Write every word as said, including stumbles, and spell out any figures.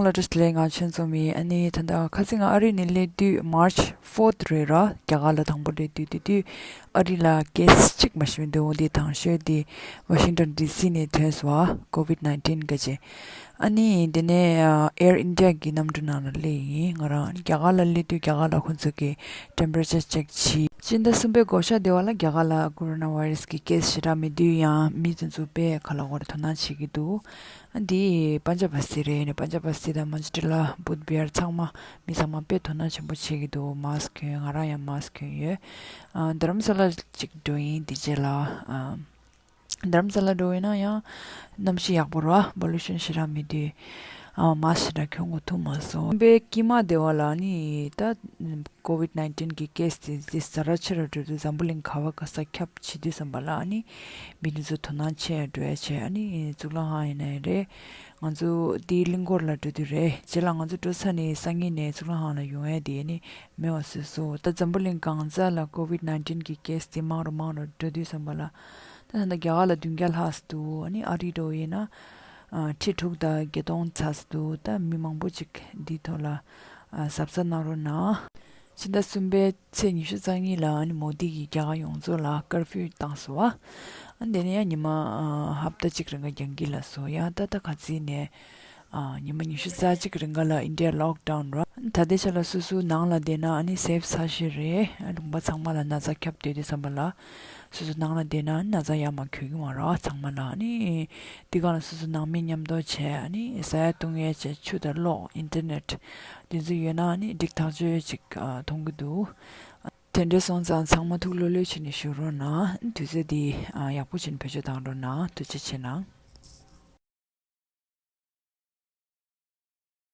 ལ་བཀྲ་ཤིས་བདེ་ལེགས། ང་ཆོས་འཛོམས་ཡིན། ཨ་ནི་ད་ལྟ་ཁ་སང་ང་ཨ་རི་ནས་སླེབས་དུས་March fourth རེད་ར། རྒྱ་གར་ལ་དང་པོ་སླེབས་དུས་དེ་དུས་ཨ་རི་ལ་ཀེ་སི་གཅིག་མ་ཤི་མི་འདུག་འོ་འདི་དང་ཤོས་འདི་Washington D C ནས་ཐོན་སོང་བ། COVID nineteen ག་ཅེ། ཨ་ནི་དེ་ནས་Air India གི་གནམ་གྲུ་ནང་ལ་སླེབས་ཡིན། ང་རང་རྒྱ་གར་ལ་སླེབས་དུས་རྒྱ་གར་ལ་ཁོང་ཚོ་གི་temperature check བྱས། སྤྱི་ཟླ་གསུམ་པའི་བགོ་བཤའ་དེ་བ་ལ་རྒྱ་གར་ལ་Coronavirus གི་ཀེ་སི་ཞེ་དྲག་མེད་དུས་ཡང་མི་དེ་ཚོ་དཔེ་ཁ་ལག་སྒོར་དོ་སྣང་བྱེད་ཀྱི་འདུག་འདི་པན་ཇབ་བ་སི་རེད། ནས་པན་ཇབ་བ་སི་དང་མན་ཇི་ཏི་ལ་བུད་བི་ཧར་ཚང་མ་མི་ཚང་མ་དཔེ་དོ་སྣང་ཆེན་པོ་བྱེད་ཀྱི་འདུག་མཱ་སི་ཁུ་གྱོན། ང་རང་ཡང་མཱ་སི་ཁུ་གྱོན་ཡོད། ཨ་རྡ་རམ་ས་ལ་ཅིག་འགྲོ་ཡིན་འདི་རྗེས་ལ། ཨ་རྡ་རམ་ས་ལ་འགྲོ་ཡིན་ན་ཡང་གནམ་གཤིས་ཡག་པོ་ར་པོ་ལུ་ཤན་ཞེ་དྲག་མེད་དུས་ཨ་མཱ་སི་ཞེ་དྲག་གྱོན་དགོས་ཐུག་མ་སོང་། པའི་དཀྱིལ་མ་དེ་བ་ལ་ནི་ད། COVID nineteen གི་ཀེ་སི་དེ་དེ་ཟ་ར་ཆེ་ར་འགྲོ་དུས་འཛམ་བུ་གླིང་ག་བ་ག་ས་ཁྱབ་བྱེད་དུས་ཙམ་པ་ལ་ཨ་ནི་མི་དེ་ཚོ་དོ་སྣང་ཆེ་ཡ་འགྲོ་ཡ་ཆེ། ཨ་ནི་གཙུག་ལག་ཁང་ཡིན་ན་ཡང་རེད། ང་ཚོ་དེའི་གླིང་སྐོར་ལ་འགྲོ་དུས་རེད། རྗེས་ལ་ང་ཚོ་འགྲོ་ས་ནས་སང་ཉིན་ནས་གཙུག་ལག་ཁང་ལ་ཡོང་ཡ་དེ་ཨ་ནི་མེད་པ་བཟོས་སོང་། ད་འཛམ་བུ་གླིང་གང་ས་ལ་COVID nineteen གི་ཀེ་སི་དེ་མང་རུ་མང་རུ་འགྲོ་དུས་ཙམ་པ་ལ་ད་ད་ལྟ་རྒྱ་གར་ལ་བདུན་བརྒྱ་ལྷག་ཙམ་འདུག་ཨ་ནི་ཨ་རི་འགྲོ་ཡིན་ན་ཁྲི་དྲུག་དང་བརྒྱད་སྟོང་ཙམ་འདུག་ད་མི་མང་པོ་ཅིག་འདིའི་ཐོག་ལ་གཟབ་གཟབ་གནང་རོགས་གནང་། ཕྱི་ཟླ་གསུམ་པའི་ཚེས་ཉི་ཤུ་རྩ་གཉིས་ལ་ཨ་ནི་མོ་དི་གིས་རྒྱ་གར་ཡོངས་རྫོགས་ལ་ཀར་ཕིའུ་བཏང་སོང་བ། ཨ་ནི་དེ་ནས་ཡང་ཉི་མ་ཨ་ཧབ་ཏ་གཅིག་རིང་ག་རྒྱང་འགྱིག་ལ་སོང་། ཡང་ད་ལྟ་ག་ཚིག་ནས་ཨ་ཉི་མ་ཉི་ཤུ་རྩ་གཅིག་རིང་ག་ལ་ཨིན་ཌི་ཡ་ལོག་ཌའུན་ར། ད་ལྟའི་ཆ་ལ་སོ་སོ་ནང་ལ་བསྡད་ན་ཨ་ནི་སེབ་ས་ཤི་རེད། ཨ་ལུང་པ་ཚང་མ་ལ་ན་ཚ་ཁྱབ་སྡོད་དུས་ཙམ་པ་ལ་སོ་སོ་ནང་ལ་བསྡད་ན་ན་ཚ་ཡར་མར་འགོས་ཀྱི་མ་རེད་ཚང་མ་ལ། ཨ་ནི་འདི་ག་ལ་སོ་སོ་ནང་མི་མཉམ་དུ་བྱས། ཨ་ནི་ཟ་ཡ་བཏུང་ཡ་བྱས། ཆུ་དང་གློག་ཨིན་ཊར་ནེཊ་འདི་ཚོ་ཡོད་ན་ཨ་ནི་འགྲིག་ཐག་ཆོད་ཅིག་ཨ་མཐོང་གི་འདུག་དེ་འདྲ་སོང་ཙང་ཚང་མ་ཐུགས་ལྷོད་ལྷོད་བྱས་ནས་བཞུགས་རོགས་གནང་། དུས་ཚོད་འདི་ཨ་ཡག་པོ་བྱས་ནས་བེད་སྤྱོད་བཏང་རོགས་གནང་། ཐུགས་རྗེ་ཆེ་གནང་།